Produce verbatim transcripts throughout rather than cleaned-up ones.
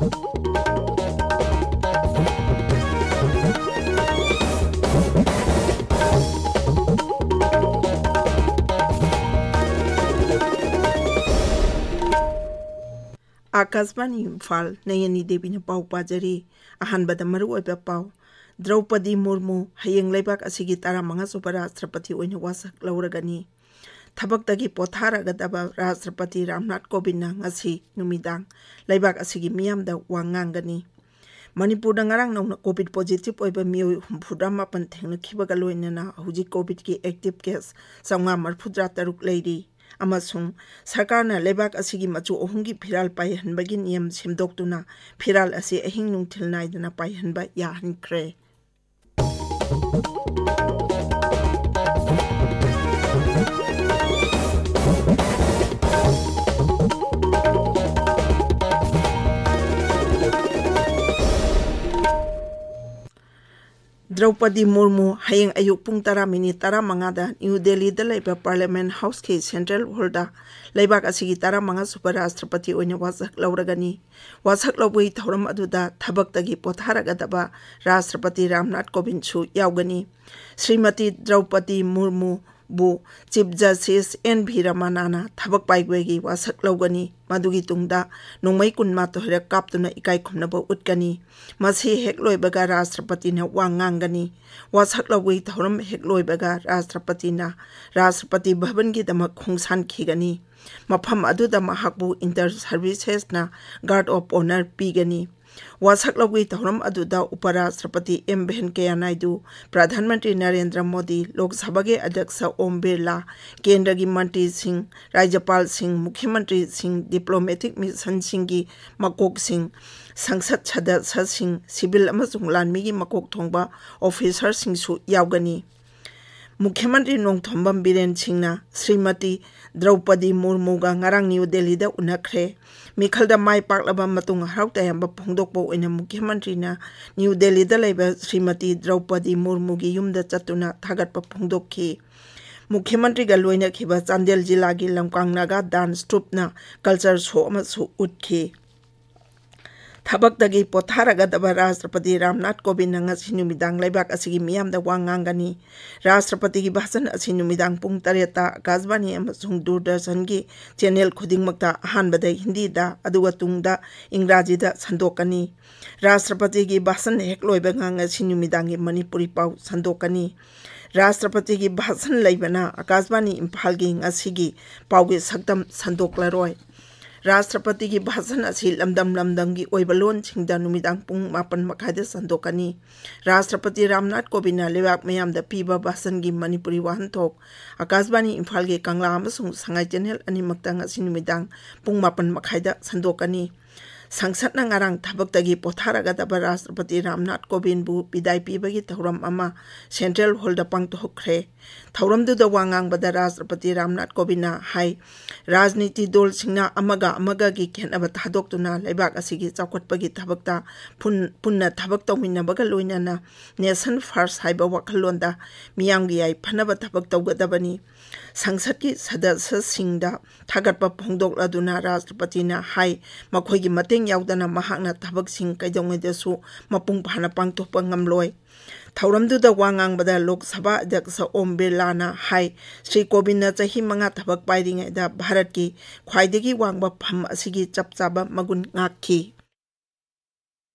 ꯑꯥꯀꯥꯁꯕꯥꯅꯤ ꯏꯝꯐꯥꯜ, ꯅꯌꯅꯤ ꯗꯦꯕꯤꯅ ꯄꯥꯎ ꯄꯥꯖꯔꯤ꯫ ꯑꯍꯥꯟꯕꯗ ꯃꯔꯨꯑꯣꯏꯕ ꯄꯥꯎ꯫ ꯗ꯭ꯔꯧꯄꯗꯤ ꯃꯨꯔꯃꯨ ꯍꯌꯦꯡ ꯂꯩꯕꯥꯛ ꯑꯁꯤꯒꯤ ꯇꯔꯥꯃꯉꯥ ꯁꯨꯕ ꯔꯥꯁꯇ꯭ꯔꯄꯇꯤ ꯑꯣꯏꯅ ꯋꯥꯁꯛ ꯂꯧꯔꯒꯅꯤ꯫ ꯊꯕꯛꯇꯒꯤ ꯄꯣꯊꯥꯔꯒꯗꯕ ꯔꯥꯁꯇ꯭ꯔꯄꯇꯤ ꯔꯥꯝꯅꯥꯊ ꯀꯣꯕꯤꯟꯗꯅ ꯉꯁꯤ ꯅꯨꯃꯤꯗꯥꯡ ꯂꯩꯕꯥꯛ ꯑꯁꯤꯒꯤ ꯃꯤꯌꯥꯝꯗ ꯋꯥ ꯉꯥꯡꯒꯅꯤ꯫ ꯃꯅꯤꯄꯨꯔꯗ ꯉꯔꯥꯡ ꯅꯧꯅ ꯀꯣꯚꯤꯗ ꯄꯣꯖꯤꯇꯤꯚ ꯑꯣꯏꯕ ꯃꯤꯑꯣꯏ ꯍꯨꯝꯐꯨꯇꯔꯥ ꯃꯥꯄꯟ ꯊꯦꯡꯅꯈꯤꯕꯒ ꯂꯣꯏꯅꯅ ꯍꯧꯖꯤꯛ ꯀꯣꯚꯤꯗꯀꯤ ꯑꯦꯛꯇꯤꯚ ꯀꯦꯁ ꯆꯥꯝꯃꯉꯥ ꯃꯔꯤꯐꯨꯇꯔꯥ ꯇꯔꯨꯛ ꯂꯩꯔꯤ꯫ ꯑꯃꯁꯨꯡ ꯁꯔꯀꯥꯔꯅ ꯂꯩꯕꯥꯛ ꯑꯁꯤꯒꯤ ꯃꯆꯨ ꯑꯍꯨꯝꯒꯤ ꯐꯤꯔꯥꯜ ꯄꯥꯏꯍꯟꯕꯒꯤ ꯅꯤꯌꯝ ꯁꯦꯝꯗꯣꯛꯇꯨꯅ ꯐꯤꯔꯥꯜ ꯑꯁꯤ ꯑꯍꯤꯡ ꯅꯨꯡꯊꯤꯜ ꯅꯥꯏꯗꯅ ꯄꯥꯏꯍꯟꯕ ꯌꯥꯍꯟꯈ꯭ꯔꯦ꯫ ꯗ꯭ꯔꯧꯄꯗꯤ ꯃꯨꯔꯃꯨ ꯍꯌꯦꯡ ꯑꯌꯨꯛ ꯄꯨꯡ ꯇꯔꯥ ꯃꯤꯅꯤꯠ ꯇꯔꯥꯃꯉꯥꯗ ꯅ꯭ꯌꯨ ꯗꯦꯜꯂꯤꯗ ꯂꯩꯕ ꯄꯥꯔꯂꯤꯌꯥꯃꯦꯟꯠ ꯍꯥꯎꯁꯀꯤ ꯁꯦꯟꯇ꯭ꯔꯦꯜ ꯍꯣꯜꯗ ꯂꯩꯕꯥꯛ ꯑꯁꯤꯒꯤ ꯇꯔꯥꯃꯉꯥ ꯁꯨꯕ ꯔꯥꯁꯇ꯭ꯔꯄꯇꯤ ꯑꯣꯏꯅ ꯋꯥꯁꯛ ꯂꯧꯔꯒꯅꯤ꯫ ꯋꯥꯁꯛ ꯂꯧꯕꯒꯤ ꯊꯧꯔꯝ ꯑꯗꯨꯗ ꯊꯕꯛꯇꯒꯤ ꯄꯣꯊꯥꯔꯒꯗꯕ ꯔꯥꯁꯇ꯭ꯔꯄꯇꯤ ꯔꯥꯝꯅꯥꯊ ꯀꯣꯕꯤꯟꯗꯁꯨ ꯌꯥꯎꯒꯅꯤ꯫ Shrimati ꯗ꯭ꯔꯧꯄꯗꯤ ꯃꯨꯔꯃꯨꯕꯨ chief justice and V ꯔꯃꯅꯥꯅ ꯊꯕꯛ ꯄꯥꯏꯕꯒꯤ ꯋꯥꯁꯛ ꯂꯧꯒꯅꯤ꯫ ꯃꯗꯨꯒꯤ ꯇꯨꯡꯗ ꯅꯣꯡꯃꯩ ꯀꯨꯟꯃꯥꯊꯣꯏꯔꯛ ꯀꯥꯞꯇꯨꯅ ꯏꯀꯥꯏ ꯈꯨꯝꯅꯕ ꯎꯠꯀꯅꯤ꯫ ꯃꯁꯤ ꯍꯦꯛ ꯂꯣꯏꯕꯒ ꯔꯥꯁꯇ꯭ꯔꯄꯇꯤꯅ ꯋꯥ ꯉꯥꯡꯒꯅꯤ꯫ ꯋꯥꯁꯛ ꯂꯧꯕꯒꯤ ꯊꯧꯔꯝ ꯍꯦꯛ ꯂꯣꯏꯕꯒ ꯔꯥꯁꯇ꯭ꯔꯄꯇꯤꯅ ꯔꯥꯁꯇ꯭ꯔꯄꯇꯤ ꯚꯕꯟꯒꯤꯗꯃꯛ ꯈꯣꯡꯁꯥꯟꯈꯤꯒꯅꯤ꯫ ꯃꯐꯝ ꯑꯗꯨꯗ ꯃꯍꯥꯛꯄꯨ ꯏꯟꯇꯔ ꯁꯔꯚꯤꯁꯦꯁꯅ ꯒꯥꯔꯗ ꯑꯣꯐ ꯑꯣꯅꯔ ꯄꯤꯒꯅꯤ꯫ ꯋꯥꯁꯛ ꯂꯧꯕꯒꯤ ꯊꯧꯔꯝ ꯑꯗꯨꯗ ꯎꯄꯔꯥꯁꯇ꯭ꯔꯄꯇꯤ ꯑꯦꯝ ꯚꯦꯟꯀꯌꯥ ꯅꯥꯏꯗꯨ, ꯄ꯭ꯔꯙꯥꯟ ꯃꯟꯇ꯭ꯔꯤ ꯅꯔꯦꯟꯗ꯭ꯔ ꯃꯣꯗꯤ, ꯂꯣꯛ ꯁꯚꯥꯒꯤ ꯑꯗ꯭ꯌꯛꯁ ꯑꯣꯝ ꯕꯤꯔꯂꯥ, ꯀꯦꯟꯗ꯭ꯔꯒꯤ ꯃꯟꯇ꯭ꯔꯤꯁꯤꯡ, ꯔꯥꯖ꯭ꯌꯄꯥꯜꯁꯤꯡ, ꯃꯨꯈ꯭ꯌ ꯃꯟꯇ꯭ꯔꯤꯁꯤꯡ, ꯗꯤꯄ꯭ꯂꯣꯃꯦꯇꯤꯛ ꯃꯤꯁꯟꯁꯤꯡꯒꯤ ꯃꯀꯣꯛꯁꯤꯡ, ꯁꯪꯁꯠ ꯁꯗꯁ꯭ꯌꯁꯤꯡ, ꯁꯤꯚꯤꯜ ꯑꯃꯁꯨꯡ ꯂꯥꯟꯃꯤꯒꯤ ꯃꯀꯣꯛ ꯊꯣꯡꯕ ꯑꯣꯐꯤꯁꯔꯁꯤꯡꯁꯨ ꯌꯥꯎꯒꯅꯤ꯫ ꯃꯨꯈ꯭ꯌ ꯃꯟꯇ꯭ꯔꯤ ꯅꯣꯡꯊꯣꯝꯕꯝ ꯕꯤꯔꯦꯟ ꯁꯤꯡꯅ ꯁ꯭ꯔꯤꯃꯇꯤ ꯗ꯭ꯔꯧꯄꯗꯤ ꯃꯨꯔꯃꯨꯒ ꯉꯔꯥꯡ ꯅ꯭ꯌꯨ ꯗꯦꯜꯂꯤꯗ ꯎꯅꯈ꯭ꯔꯦ꯫ ꯃꯤꯈꯜꯗ ꯃꯥꯏ ꯄꯥꯛꯂꯕ ꯃꯇꯨꯡ ꯍꯔꯥꯎ ꯇꯌꯥꯝꯕ ꯐꯣꯡꯗꯣꯛꯄ ꯑꯣꯏꯅ ꯃꯨꯈ꯭ꯌ ꯃꯟꯇ꯭ꯔꯤꯅ ꯅ꯭ꯌꯨ ꯗꯦꯜꯂꯤꯗ ꯂꯩꯕ ꯁ꯭ꯔꯤꯃꯇꯤ ꯗ꯭ꯔꯧꯄꯗꯤ ꯃꯨꯔꯃꯨꯒꯤ ꯌꯨꯝꯗ ꯆꯠꯇꯨꯅ ꯊꯥꯒꯠꯄ ꯐꯣꯡꯗꯣꯛꯈꯤ꯫ ꯃꯨꯈ꯭ꯌ ꯃꯟꯇ꯭ꯔꯤꯒ ꯂꯣꯏꯅꯈꯤꯕ ꯆꯥꯟꯗꯦꯜ ꯖꯤꯂꯥꯒꯤ ꯂꯝꯀꯥꯡ ꯅꯥꯒꯥ ꯗꯥꯟꯁ ꯇ꯭ꯔꯨꯞꯅ ꯀꯜꯆꯔ ꯁꯣ ꯑꯃꯁꯨ ꯎꯠꯈꯤ꯫ ꯊꯕꯛꯇꯒꯤ ꯄꯣꯊꯥꯔꯒꯗꯕ ꯔꯥꯁꯇ꯭ꯔꯄꯇꯤ ꯔꯥꯝꯅꯥꯊ ꯀꯣꯕꯤꯟꯗ ꯉꯁꯤ ꯅꯨꯃꯤꯗꯥꯡ ꯂꯩꯕꯥꯛ ꯑꯁꯤꯒꯤ ꯃꯤꯌꯥꯝꯗ ꯋꯥ ꯉꯥꯡꯒꯅꯤ꯫ ꯔꯥꯁꯇ꯭ꯔꯄꯇꯤꯒꯤ ꯚꯥꯁꯟ ꯑꯁꯤ ꯅꯨꯃꯤꯗꯥꯡ ꯄꯨꯡ ꯇꯔꯦꯠꯇ ꯑꯀꯥꯁꯕꯥꯅꯤ ꯑꯃꯁꯨꯡ ꯗꯨꯔꯗꯔꯁꯟꯒꯤ ꯆꯦꯅꯦꯜ ꯈꯨꯗꯤꯡꯃꯛꯇ ꯑꯍꯥꯟꯕꯗ ꯍꯤꯟꯗꯤꯗ, ꯑꯗꯨꯒ ꯇꯨꯡꯗ ꯏꯪꯒ꯭ꯔꯥꯖꯤꯗ ꯁꯟꯗꯣꯛꯀꯅꯤ꯫ ꯔꯥꯁꯇ꯭ꯔꯄꯇꯤꯒꯤ ꯚꯥꯁꯟ ꯍꯦꯛ ꯂꯣꯏꯕꯒ ꯉꯁꯤ ꯅꯨꯃꯤꯗꯥꯡꯒꯤ ꯃꯅꯤꯄꯨꯔꯤ ꯄꯥꯎ ꯁꯟꯗꯣꯛꯀꯅꯤ꯫ ꯔꯥꯁꯇ꯭ꯔꯄꯇꯤꯒꯤ ꯚꯥꯁꯟ ꯂꯩꯕꯅ ꯑꯀꯥꯁꯕꯥꯅꯤ ꯏꯝꯐꯥꯜꯒꯤ ꯉꯁꯤꯒꯤ ꯄꯥꯎꯒꯤ ꯁꯛꯇꯝ ꯁꯟꯗꯣꯛꯂꯔꯣꯏ꯫ ꯔꯥꯁꯇ꯭ꯔꯄꯇꯤꯒꯤ ꯚꯥꯁꯟ ꯑꯁꯤ ꯂꯝꯗꯝ ꯂꯝꯗꯝꯒꯤ ꯑꯣꯏꯕ ꯂꯣꯟꯁꯤꯡꯗ ꯅꯨꯃꯤꯗꯥꯡ ꯄꯨꯡ ꯃꯥꯄꯟ ꯃꯈꯥꯏꯗ ꯁꯟꯗꯣꯛꯀꯅꯤ꯫ ꯔꯥꯁꯇ꯭ꯔꯄꯇꯤ ꯔꯥꯝꯅꯥꯊ ꯀꯣꯕꯤꯟꯗꯅ ꯂꯩꯕꯥꯛ ꯃꯤꯌꯥꯝꯗ ꯄꯤꯕ ꯚꯥꯁꯟꯒꯤ ꯃꯅꯤꯄꯨꯔꯤ ꯋꯥꯍꯟꯊꯣꯛ ꯑꯀꯥꯁꯕꯥꯅꯤ ꯏꯝꯐꯥꯜꯒꯤ ꯀꯪꯂꯥ ꯑꯃꯁꯨꯡ ꯁꯉꯥꯏ ꯆꯦꯅꯦꯜ ꯑꯅꯤꯃꯛꯇ ꯉꯁꯤ ꯅꯨꯃꯤꯗꯥꯡ ꯄꯨꯡ ꯃꯥꯄꯟ ꯃꯈꯥꯏꯗ ꯁꯟꯗꯣꯛꯀꯅꯤ꯫ ꯁꯪꯁꯠꯅ ꯉꯔꯥꯡ ꯊꯕꯛꯇꯒꯤ ꯄꯣꯊꯥꯔꯒꯗꯕ ꯔꯥꯁꯇ꯭ꯔꯄꯇꯤ ꯔꯥꯝꯅꯥꯊ ꯀꯣꯕꯤꯟꯕꯨ ꯕꯤꯗꯥꯏ ꯄꯤꯕꯒꯤ ꯊꯧꯔꯝ ꯑꯃ ꯁꯦꯟꯇ꯭ꯔꯦꯜ ꯍꯣꯜꯗ ꯄꯥꯡꯊꯣꯛꯈ꯭ꯔꯦ꯫ ꯊꯧꯔꯝꯗꯨꯗ ꯋꯥ ꯉꯥꯡꯕꯗ ꯔꯥꯁꯇ꯭ꯔꯄꯇꯤ ꯔꯥꯝꯅꯥꯊ ꯀꯣꯕꯤꯟꯗꯅ ꯍꯥꯏ, ꯔꯥꯖꯅꯤꯇꯤ ꯗꯣꯜꯁꯤꯡꯅ ꯑꯃꯒ ꯑꯃꯒꯒꯤ ꯈꯦꯠꯅꯕ ꯊꯥꯗꯣꯛꯇꯨꯅ ꯂꯩꯕꯥꯛ ꯑꯁꯤꯒꯤ ꯆꯥꯎꯈꯠꯄꯒꯤ ꯊꯕꯛꯇ ꯄꯨꯟ-, ꯄꯨꯟꯅ ꯊꯕꯛ ꯇꯧꯃꯤꯟꯅꯕꯒ ꯂꯣꯏꯅꯅ Nation First ꯍꯥꯏꯕ ꯋꯥꯈꯜꯂꯣꯟꯗ ꯃꯤꯌꯥꯝꯒꯤ ꯌꯥꯏꯐꯅꯕ ꯊꯕꯛ ꯇꯧꯒꯗꯕꯅꯤ꯫ ꯁꯪꯁꯠꯀꯤ ꯁꯗꯁ꯭ꯌꯁꯤꯡꯗ ꯊꯥꯒꯠꯄ ꯐꯣꯡꯗꯣꯛꯂꯗꯨꯅ ꯔꯥꯁꯇ꯭ꯔꯄꯇꯤꯅ ꯍꯥꯏ, ꯃꯈꯣꯏꯒꯤ ꯃꯇꯦꯡ ꯌꯥꯎꯗꯅ ꯃꯍꯥꯛꯅ ꯊꯕꯛꯁꯤꯡ ꯀꯩꯗꯧꯉꯩꯗꯁꯨ ꯃꯄꯨꯡ ꯐꯥꯅ ꯄꯥꯡꯊꯣꯛꯄ ꯉꯝꯂꯣꯏ꯫ ꯊꯧꯔꯝꯗꯨꯗ ꯋꯥ ꯉꯥꯡꯕꯗ ꯂꯣꯛ ꯁꯚꯥ ꯑꯗ꯭ꯌꯛꯁ ꯑꯣꯝ ꯕꯤꯔꯂꯥꯅ ꯍꯥꯏ, ꯁ꯭ꯔꯤ ꯀꯣꯕꯤꯟꯗꯅ ꯆꯍꯤ ꯃꯉꯥ ꯊꯕꯛ ꯄꯥꯏꯔꯤꯉꯩꯗ ꯚꯥꯔꯠꯀꯤ ꯈ꯭ꯋꯥꯏꯗꯒꯤ ꯋꯥꯡꯕ ꯐꯝ ꯑꯁꯤꯒꯤ ꯆꯞ ꯆꯥꯕ ꯃꯒꯨꯟ ꯉꯥꯛꯈꯤ꯫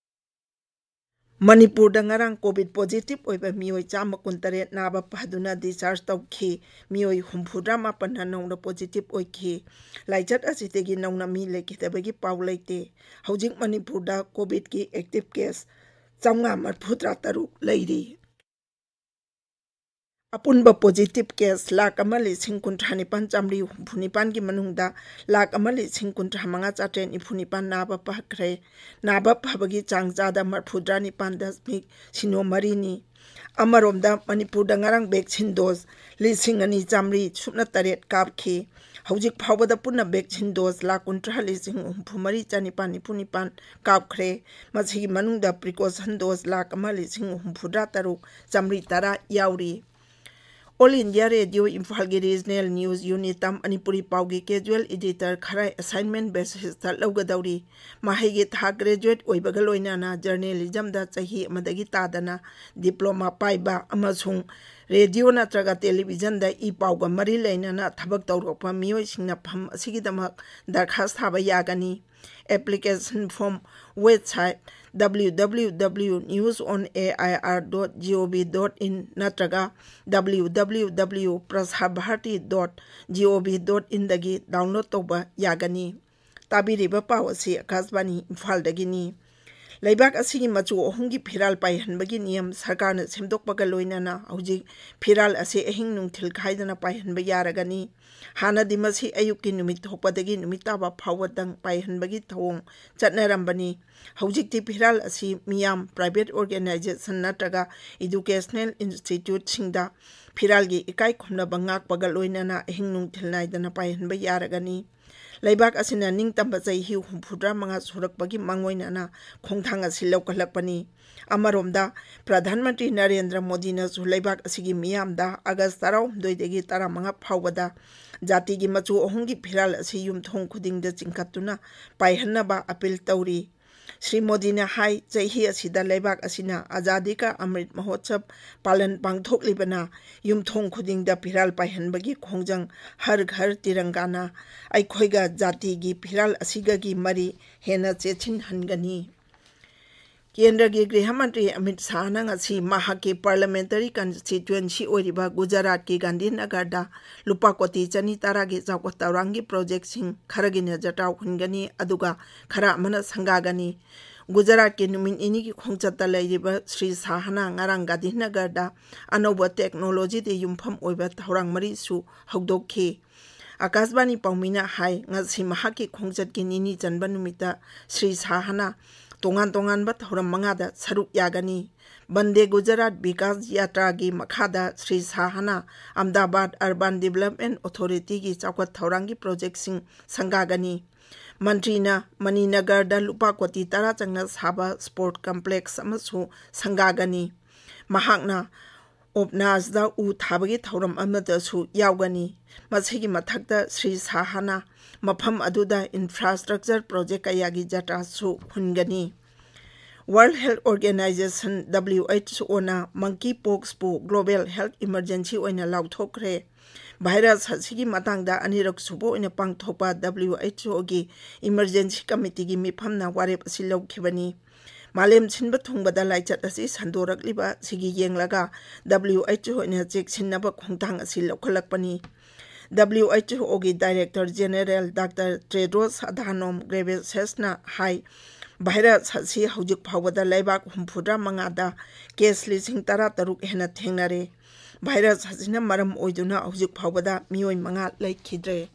ꯃꯅꯤꯄꯨꯔꯗ ꯉꯔꯥꯡ ꯀꯣꯚꯤꯗ ꯄꯣꯖꯤꯇꯤꯚ ꯑꯣꯏꯕ ꯃꯤꯑꯣꯏ ꯆꯥꯝꯃ ꯀꯨꯟꯇꯔꯦꯠ ꯅꯥꯕ ꯐꯗꯨꯅ ꯗꯤꯁꯆꯥꯔꯖ ꯇꯧꯈꯤ꯫ ꯃꯤꯑꯣꯏ ꯍꯨꯝꯐꯨꯇꯔꯥ ꯃꯥꯄꯟꯅ ꯅꯧꯅ ꯄꯣꯖꯤꯇꯤꯚ ꯑꯣꯏꯈꯤ꯫ ꯂꯥꯏꯆꯠ ꯑꯁꯤꯗꯒꯤ ꯅꯧꯅ ꯃꯤ ꯂꯩꯈꯤꯗꯕꯒꯤ ꯄꯥꯎ ꯂꯩꯇꯦ꯫ ꯍꯧꯖꯤꯛ ꯃꯅꯤꯄꯨꯔꯗ ꯀꯣꯚꯤꯗꯀꯤ ꯑꯦꯛꯇꯤꯚ ꯀꯦꯁ ꯆꯥꯝꯃꯉꯥ ꯃꯔꯤꯐꯨꯇꯔꯥ ꯇꯔꯨꯛ ꯂꯩꯔꯤ꯫ ꯑꯄꯨꯟꯕ ꯄꯣꯖꯤꯇꯤꯚ ꯀꯦꯁ ꯂꯥꯈ ꯑꯃ ꯂꯤꯁꯤꯡ ꯀꯨꯟꯊ꯭ꯔꯥ ꯅꯤꯄꯥꯟ ꯆꯥꯃꯔꯤ ꯍꯨꯝꯐꯨ ꯅꯤꯄꯥꯟꯒꯤ ꯃꯅꯨꯡꯗ ꯂꯥꯈ ꯑꯃ ꯂꯤꯁꯤꯡ ꯀꯨꯟꯊ꯭ꯔꯥ ꯃꯉꯥ ꯆꯥꯇ꯭ꯔꯦꯠ ꯅꯤꯐꯨ ꯅꯤꯄꯥꯟ ꯅꯥꯕ ꯐꯈ꯭ꯔꯦ꯫ ꯅꯥꯕ ꯐꯕꯒꯤ ꯆꯥꯡ ꯆꯥꯗ ꯃꯔꯤꯐꯨꯇꯔꯥ ꯅꯤꯄꯥꯟ ꯗꯁꯃꯤꯛ ꯁꯤꯅꯣ ꯃꯔꯤꯅꯤ꯫ ꯑꯃꯔꯣꯝꯗ ꯃꯅꯤꯄꯨꯔꯗ ꯉꯔꯥꯡ ꯚꯦꯛꯁꯤꯟ ꯗꯣꯁ ꯂꯤꯁꯤꯡ ꯑꯅꯤ ꯆꯥꯃꯔꯤ ꯁꯨꯞꯅ ꯇꯔꯦꯠ ꯀꯥꯞꯈꯤ꯫ ꯍꯧꯖꯤꯛ ꯐꯥꯎꯕꯗ ꯄꯨꯟꯅ ꯚꯦꯛꯁꯤꯟ ꯗꯣꯁ ꯂꯥꯈ ꯀꯨꯟꯊ꯭ꯔꯥ ꯂꯤꯁꯤꯡ ꯍꯨꯝꯐꯨ ꯃꯔꯤ ꯆꯅꯤꯄꯥꯟ ꯅꯤꯐꯨ ꯅꯤꯄꯥꯟ ꯀꯥꯞꯈ꯭ꯔꯦ꯫ ꯃꯁꯤꯒꯤ ꯃꯅꯨꯡꯗ ꯄ꯭ꯔꯤꯀꯣꯁꯟ ꯗꯣꯁ ꯂꯥꯈ ꯑꯃ ꯂꯤꯁꯤꯡ ꯍꯨꯝꯐꯨꯇꯔꯥ ꯇꯔꯨꯛ ꯆꯥꯃꯔꯤ ꯇꯔꯥ ꯌꯥꯎꯔꯤ꯫ All India Radio ꯏꯝꯐꯥꯜꯒꯤ Regional News Unit ꯇ ꯃꯅꯤꯄꯨꯔꯤ ꯄꯥꯎꯒꯤ casual editor ꯈꯔ assignment basis ꯇ ꯂꯧꯒꯗꯧꯔꯤ꯫ ꯃꯍꯩꯒꯤ ꯊꯥꯛ graduate ꯑꯣꯏꯕꯒ ꯂꯣꯏꯅꯅ journalism ꯗ ꯆꯍꯤ ꯑꯃꯗꯒꯤ ꯇꯥꯗꯅ diploma ꯄꯥꯏꯕ ꯑꯃꯁꯨꯡ radio ꯅꯠꯇ꯭ꯔꯒ television ꯗ ꯏ ꯄꯥꯎꯒ ꯃꯔꯤ ꯂꯩꯅꯅ ꯊꯕꯛ ꯇꯧꯔꯛꯄ ꯃꯤꯑꯣꯏꯁꯤꯡꯅ ꯐꯝ ꯑꯁꯤꯒꯤꯗꯃꯛ ꯗꯔꯈꯥꯁ ꯊꯥꯕ ꯌꯥꯒꯅꯤ꯫ Application form website W W W news on A I R dot G O V dot in ꯅꯠꯇ꯭ꯔꯒ W W W prasarbharati dot G O V dot in ꯗꯒꯤ download ꯇꯧꯕ ꯌꯥꯒꯅꯤ꯫ ꯇꯥꯕꯤꯔꯤꯕ ꯄꯥꯎ ꯑꯁꯤ ꯑꯀꯥꯁꯕꯥꯅꯤ ꯏꯝꯐꯥꯜꯗꯒꯤꯅꯤ꯫ ꯂꯩꯕꯥꯛ ꯑꯁꯤꯒꯤ ꯃꯆꯨ ꯑꯍꯨꯝꯒꯤ ꯐꯤꯔꯥꯜ ꯄꯥꯏꯍꯟꯕꯒꯤ ꯅꯤꯌꯝ ꯁꯔꯀꯥꯔꯅ ꯁꯦꯝꯗꯣꯛꯄꯒ ꯂꯣꯏꯅꯅ ꯍꯧꯖꯤꯛ ꯐꯤꯔꯥꯜ ꯑꯁꯤ ꯑꯍꯤꯡ ꯅꯨꯡꯊꯤꯜ ꯈꯥꯏꯗꯅ ꯄꯥꯏꯍꯟꯕ ꯌꯥꯔꯒꯅꯤ꯫ ꯍꯥꯟꯅꯗꯤ ꯃꯁꯤ ꯑꯌꯨꯛꯀꯤ ꯅꯨꯃꯤꯠ ꯊꯣꯛꯄꯗꯒꯤ ꯅꯨꯃꯤꯠ ꯇꯥꯕ ꯐꯥꯎꯕꯗꯪ ꯄꯥꯏꯍꯟꯕꯒꯤ ꯊꯧꯑꯣꯡ ꯆꯠꯅꯔꯝꯕꯅꯤ꯫ ꯍꯧꯖꯤꯛꯇꯤ ꯐꯤꯔꯥꯜ ꯑꯁꯤ ꯃꯤꯌꯥꯝ, private organization ꯅꯠꯇ꯭ꯔꯒ educational institute ꯁꯤꯡꯗ ꯐꯤꯔꯥꯜꯒꯤ ꯏꯀꯥꯏ ꯈꯨꯝꯅꯕ ꯉꯥꯛꯄꯒ ꯂꯣꯏꯅꯅ ꯑꯍꯤꯡ ꯅꯨꯡꯊꯤꯜ ꯅꯥꯏꯗꯅ ꯄꯥꯏꯍꯟꯕ ꯌꯥꯔꯒꯅꯤ꯫ ꯂꯩꯕꯥꯛ ꯑꯁꯤꯅ ꯅꯤꯡꯇꯝꯕ ꯆꯍꯤ ꯍꯨꯝꯐꯨꯇꯔꯥ ꯃꯉꯥ ꯁꯨꯔꯛꯄꯒꯤ ꯃꯥꯡꯑꯣꯏꯅꯅ ꯈꯣꯡꯊꯥꯡ ꯑꯁꯤ ꯂꯧꯈꯠꯂꯛꯄꯅꯤ꯫ ꯑꯃꯔꯣꯝꯗ, ꯄ꯭ꯔꯙꯥꯟ ꯃꯟꯇ꯭ꯔꯤ ꯅꯔꯦꯟꯗ꯭ꯔ ꯃꯣꯗꯤꯅꯁꯨ ꯂꯩꯕꯥꯛ ꯑꯁꯤꯒꯤ ꯃꯤꯌꯥꯝꯗ ꯑꯥꯒꯁ ꯇꯔꯥꯍꯨꯝꯗꯣꯏꯗꯒꯤ ꯇꯔꯥꯃꯉꯥ ꯐꯥꯎꯕꯗ ꯖꯥꯇꯤꯒꯤ ꯃꯆꯨ ꯑꯍꯨꯝꯒꯤ ꯐꯤꯔꯥꯜ ꯑꯁꯤ ꯌꯨꯝꯊꯣꯡ ꯈꯨꯗꯤꯡꯗ ꯆꯤꯡꯈꯠꯇꯨꯅ ꯄꯥꯏꯍꯟꯅꯕ appeal ꯇꯧꯔꯤ꯫ ꯁ꯭ꯔꯤ ꯃꯣꯗꯤꯅ ꯍꯥꯏ, ꯆꯍꯤ ꯑꯁꯤꯗ ꯂꯩꯕꯥꯛ ꯑꯁꯤꯅ ꯑꯖꯥꯗꯤ ꯀꯥ ꯑꯃ꯭ꯔꯤꯠ ꯃꯍꯣꯠꯁꯕ ꯄꯥꯂꯟ ꯄꯥꯡꯊꯣꯛꯂꯤꯕꯅ ꯌꯨꯝꯊꯣꯡ ꯈꯨꯗꯤꯡꯗ ꯐꯤꯔꯥꯜ ꯄꯥꯏꯍꯟꯕꯒꯤ ꯈꯣꯡꯖꯪ ꯍꯔ ꯘꯔ ꯇꯤꯔꯪꯒꯥꯅ ꯑꯩꯈꯣꯏꯒ ꯖꯥꯇꯤꯒꯤ ꯐꯤꯔꯥꯜ ꯑꯁꯤꯒꯒꯤ ꯃꯔꯤ ꯍꯦꯟꯅ ꯆꯦꯠꯁꯤꯟꯍꯟꯒꯅꯤ꯫ ꯀꯦꯟꯗ꯭ꯔꯒꯤ ꯒ꯭ꯔꯤꯍ ꯃꯟꯇ꯭ꯔꯤ ꯑꯃꯤꯠ ꯁꯥꯍꯅ ꯉꯁꯤ ꯃꯍꯥꯛꯀꯤ parliamentary constituency ꯑꯣꯏꯔꯤꯕ ꯒꯨꯖꯔꯥꯠꯀꯤ ꯒꯥꯟꯙꯤꯅꯒꯔꯗ ꯂꯨꯄꯥ ꯀꯣꯇꯤ ꯆꯅꯤ ꯇꯔꯥꯒꯤ ꯆꯥꯎꯈꯠ ꯊꯧꯔꯥꯡꯒꯤ project ꯁꯤꯡ ꯈꯔꯒꯤꯅ ꯖꯇꯥꯎ ꯍꯨꯟꯒꯅꯤ, ꯑꯗꯨꯒ ꯈꯔ ꯑꯃꯅ ꯁꯪꯒꯥꯒꯅꯤ꯫ ꯒꯨꯖꯔꯥꯠꯀꯤ ꯅꯨꯃꯤꯠ ꯅꯤꯅꯤꯒꯤ ꯈꯣꯡꯆꯠꯇ ꯂꯩꯔꯤꯕ ꯁ꯭ꯔꯤ ꯁꯥꯍꯅ ꯉꯔꯥꯡ ꯒꯥꯟꯙꯤꯅꯒꯔꯗ ꯑꯅꯧꯕ technology ꯗ ꯌꯨꯝꯐꯝ ꯑꯣꯏꯕ ꯊꯧꯔꯥꯡ ꯃꯔꯤꯁꯨ ꯍꯧꯗꯣꯛꯈꯤ꯫ ꯑꯀꯥꯁꯕꯥꯅꯤ ꯄꯥꯎꯃꯤꯅ ꯍꯥꯏ, ꯉꯁꯤ ꯃꯍꯥꯛꯀꯤ ꯈꯣꯡꯆꯠꯀꯤ ꯅꯤꯅꯤ ꯆꯟꯕ ꯅꯨꯃꯤꯠꯇ ꯁ꯭ꯔꯤ ꯁꯥꯍꯅ ꯇꯣꯉꯥꯟ ꯇꯣꯉꯥꯟꯕ ꯊꯧꯔꯝ ꯃꯉꯥꯗ ꯁꯔꯨꯛ ꯌꯥꯒꯅꯤ꯫ ꯕꯟꯗꯦ ꯒꯨꯖꯔꯥꯠ ꯕꯤꯀꯥꯁ ꯌꯥꯇ꯭ꯔꯥꯒꯤ ꯃꯈꯥꯗ Shri ꯁꯥꯍꯅ Ahmedabad Urban Development Authority ꯒꯤ ꯆꯥꯎꯈꯠ ꯊꯧꯔꯥꯡꯒꯤ project ꯁꯤꯡ ꯁꯪꯒꯥꯒꯅꯤ꯫ ꯃꯟꯇ꯭ꯔꯤꯅ ꯃꯅꯤꯅꯒꯔꯗ ꯂꯨꯄꯥ ꯀꯣꯇꯤ ꯇꯔꯥ ꯆꯪꯅ ꯁꯥꯕ sport complex ꯑꯃꯁꯨ ꯁꯪꯒꯥꯒꯅꯤ꯫ ꯃꯍꯥꯛꯅ ꯑꯣꯞꯅꯥꯖꯗ ꯎ ꯊꯥꯕꯒꯤ ꯊꯧꯔꯝ ꯑꯃꯗꯁꯨ ꯌꯥꯎꯒꯅꯤ꯫ ꯃꯁꯤꯒꯤ ꯃꯊꯛꯇ ꯁ꯭ꯔꯤ ꯁꯥꯍꯥꯅ ꯃꯐꯝ ꯑꯗꯨꯗ infrastructure project ꯀꯌꯥꯒꯤ ꯖꯇ꯭ꯔꯥꯁꯨ ꯍꯨꯟꯒꯅꯤ꯫ World Health Organization, W H O ꯅ monkey pox ꯄꯨ global health emergency ꯑꯣꯏꯅ ꯂꯥꯎꯊꯣꯛꯈ꯭ꯔꯦ꯫ ꯚꯥꯏꯔꯁ ꯑꯁꯤꯒꯤ ꯃꯇꯥꯡꯗ ꯑꯅꯤꯔꯛ ꯁꯨꯕ ꯑꯣꯏꯅ ꯄꯥꯡꯊꯣꯛꯄ W H O ꯒꯤ emergency committee ꯒꯤ ꯃꯤꯐꯝꯅ ꯋꯥꯔꯦꯞ ꯑꯁꯤ ꯂꯧꯈꯤꯕꯅꯤ꯫ ꯃꯥꯂꯦꯝ ꯁꯤꯟꯕ ꯊꯨꯡꯕꯗ ꯂꯥꯏꯆꯠ ꯑꯁꯤ ꯁꯟꯗꯣꯔꯛꯂꯤꯕ ꯑꯁꯤꯒꯤ ꯌꯦꯡꯂꯒ W H O ꯅ ꯆꯦꯛꯁꯤꯟꯅꯕ ꯈꯣꯡꯊꯥꯡ ꯑꯁꯤ ꯂꯧꯈꯠꯂꯛꯄꯅꯤ꯫ W H O ꯒꯤ Director General Doctor Tedros Adhanom Ghebreyesus ꯅ ꯍꯥꯏ, ꯚꯥꯏꯔꯁ ꯑꯁꯤ ꯍꯧꯖꯤꯛ ꯐꯥꯎꯕꯗ ꯂꯩꯕꯥꯛ ꯍꯨꯝꯐꯨꯇꯔꯥ ꯃꯉꯥꯗ case ꯂꯤꯁꯤꯡ ꯇꯔꯥꯇꯔꯨꯛ ꯍꯦꯟꯅ ꯊꯦꯡꯅꯔꯦ꯫ ꯚꯥꯏꯔꯁ ꯑꯁꯤꯅ ꯃꯔꯝ ꯑꯣꯏꯗꯨꯅ ꯍꯧꯖꯤꯛ ꯐꯥꯎꯕꯗ ꯃꯤꯑꯣꯏ ꯃꯉꯥ ꯂꯩꯈꯤꯗ꯭ꯔꯦ꯫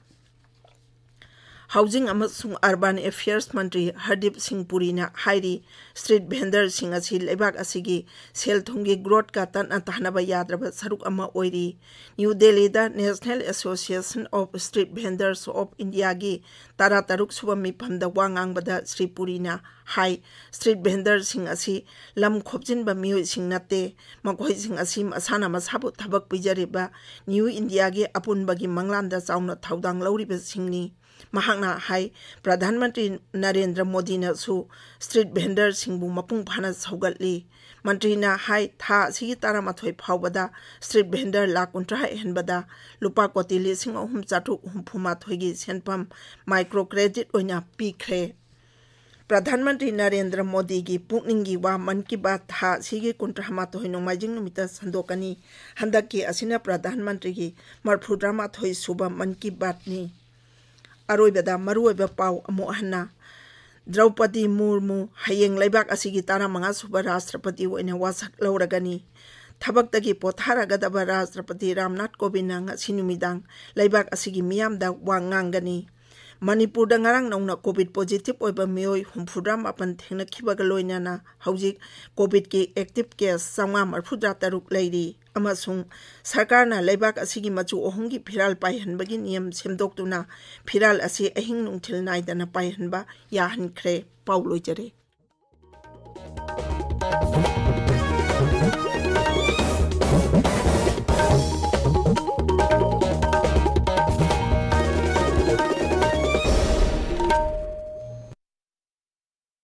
Housing ꯑꯃꯁꯨꯡ Urban Affairs ꯃꯟꯇ꯭ꯔꯤ ꯍꯔꯗꯤꯞ ꯁꯤꯡ ꯄꯨꯔꯤꯅ ꯍꯥꯏꯔꯤ, street vendor ꯁꯤꯡ ꯑꯁꯤ ꯂꯩꯕꯥꯛ ꯑꯁꯤꯒꯤ ꯁꯦꯜ ꯊꯨꯝꯒꯤ growth ꯀ ꯇꯠꯅ ꯊꯥꯅꯕ ꯌꯥꯗ꯭ꯔꯕ ꯁꯔꯨꯛ ꯑꯃ ꯑꯣꯏꯔꯤ꯫ ꯅ꯭ꯌꯨ ꯗꯦꯜꯂꯤꯗ National Association of Street Vendors of India ꯒꯤ ꯇꯔꯥꯇꯔꯨꯛ ꯁꯨꯕ ꯃꯤꯐꯝꯗ ꯋꯥ ꯉꯥꯡꯕꯗ ꯁ꯭ꯔꯤ ꯄꯨꯔꯤꯅ ꯍꯥꯏ, street vendor ꯁꯤꯡ ꯑꯁꯤ ꯂꯝ ꯈꯣꯞꯆꯤꯟꯕ ꯃꯤꯑꯣꯏꯁꯤꯡ ꯅꯠꯇꯦ, ꯃꯈꯣꯏꯁꯤꯡ ꯑꯁꯤ ꯃꯁꯥꯅ ꯃꯁꯥꯕꯨ ꯊꯕꯛ ꯄꯤꯖꯔꯤꯕ ꯅ꯭ꯌꯨ ꯏꯟꯗꯤꯌꯥꯒꯤ ꯑꯄꯨꯟꯕꯒꯤ ꯃꯪꯂꯥꯟꯗ ꯆꯥꯎꯅ ꯊꯧꯗꯥꯡ ꯂꯧꯔꯤꯕꯁꯤꯡꯅꯤ꯫ ꯃꯍꯥꯛꯅ ꯍꯥꯏ, ꯄ꯭ꯔꯙꯥꯟ ꯃꯟꯇ꯭ꯔꯤ ꯅꯔꯦꯟꯗ꯭ꯔ ꯃꯣꯗꯤꯅꯁꯨ street vendor ꯁꯤꯡꯕꯨ ꯃꯄꯨꯡ ꯐꯥꯅ ꯁꯧꯒꯠꯂꯤ꯫ ꯃꯟꯇ꯭ꯔꯤꯅ ꯍꯥꯏ, ꯊꯥ ꯑꯁꯤꯒꯤ ꯇꯔꯥꯃꯥꯊꯣꯏ ꯐꯥꯎꯕꯗ street vendor ꯂꯥꯈ ꯀꯨꯟꯊ꯭ꯔꯥ ꯍꯦꯟꯕꯗ ꯂꯨꯄꯥ ꯀꯣꯇꯤ ꯂꯤꯁꯤꯡ ꯑꯍꯨꯝ ꯆꯥꯇ꯭ꯔꯨꯛ ꯍꯨꯝꯐꯨ ꯃꯥꯊꯣꯏꯒꯤ ꯁꯦꯟꯐꯝ micro credit ꯑꯣꯏꯅ ꯄꯤꯈ꯭ꯔꯦ꯫ ꯄ꯭ꯔꯙꯥꯟ ꯃꯟꯇ꯭ꯔꯤ ꯅꯔꯦꯟꯗ꯭ꯔ ꯃꯣꯗꯤꯒꯤ ꯄꯨꯛꯅꯤꯡꯒꯤ ꯋꯥ ꯃꯟ ꯀꯤ ꯕꯥꯠ ꯊꯥ ꯑꯁꯤꯒꯤ ꯀꯨꯟꯊ꯭ꯔꯥ ꯃꯥꯊꯣꯏ ꯅꯣꯡꯃꯥꯏꯖꯤꯡ ꯅꯨꯃꯤꯠꯇ ꯁꯟꯗꯣꯛꯀꯅꯤ꯫ ꯍꯟꯗꯛꯀꯤ ꯑꯁꯤꯅ ꯄ꯭ꯔꯙꯥꯟ ꯃꯟꯇ꯭ꯔꯤꯒꯤ ꯃꯔꯐꯨꯇꯔꯥ ꯃꯥꯊꯣꯏ ꯁꯨꯕ ꯃꯟ ꯀꯤ ꯕꯥꯠꯅꯤ꯫ ꯑꯔꯣꯏꯕꯗ ꯃꯔꯨꯑꯣꯏꯕ ꯄꯥꯎ ꯑꯃꯨꯛ ꯍꯟꯅ꯫ ꯗ꯭ꯔꯧꯄꯗꯤ ꯃꯨꯔꯃꯨ ꯍꯌꯦꯡ ꯂꯩꯕꯥꯛ ꯑꯁꯤꯒꯤ ꯇꯔꯥꯃꯉꯥ ꯁꯨꯕ ꯔꯥꯁꯇ꯭ꯔꯄꯇꯤ ꯑꯣꯏꯅ ꯋꯥꯁꯛ ꯂꯧꯔꯒꯅꯤ꯫ ꯊꯕꯛꯇꯒꯤ ꯄꯣꯊꯥꯔꯒꯗꯕ ꯔꯥꯁꯇ꯭ꯔꯄꯇꯤ ꯔꯥꯝꯅꯥꯊ ꯀꯣꯕꯤꯟꯗꯅ ꯉꯁꯤ ꯅꯨꯃꯤꯗꯥꯡ ꯂꯩꯕꯥꯛ ꯑꯁꯤꯒꯤ ꯃꯤꯌꯥꯝꯗ ꯋꯥ ꯉꯥꯡꯒꯅꯤ꯫ ꯃꯅꯤꯄꯨꯔꯗ ꯉꯔꯥꯡ ꯅꯧꯅ COVID positive ꯑꯣꯏꯕ ꯃꯤꯑꯣꯏ ꯍꯨꯝꯐꯨꯇꯔꯥ ꯃꯥꯄꯟ ꯊꯦꯡꯅꯈꯤꯕꯒ ꯂꯣꯏꯅꯅ ꯍꯧꯖꯤꯛ COVID ꯀꯤ active case ꯆꯥꯝꯃꯉꯥ ꯃꯔꯐꯨꯇꯔꯥ ꯇꯔꯨꯛ ꯂꯩꯔꯤ꯫ ꯑꯃꯁꯨꯡ ꯁꯔꯀꯥꯔꯅ ꯂꯩꯕꯥꯛ ꯑꯁꯤꯒꯤ ꯃꯆꯨ ꯑꯍꯨꯝꯒꯤ ꯐꯤꯔꯥꯜ ꯄꯥꯏꯍꯟꯕꯒꯤ ꯅꯤꯌꯝ ꯁꯦꯝꯗꯣꯛꯇꯨꯅ ꯐꯤꯔꯥꯜ ꯑꯁꯤ ꯑꯍꯤꯡ ꯅꯨꯡꯊꯤꯜ ꯅꯥꯏꯗꯅ ꯄꯥꯏꯍꯟꯕ ꯌꯥꯍꯟꯈ꯭ꯔꯦ꯫ ꯄꯥꯎ ꯂꯣꯏꯖꯔꯦ꯫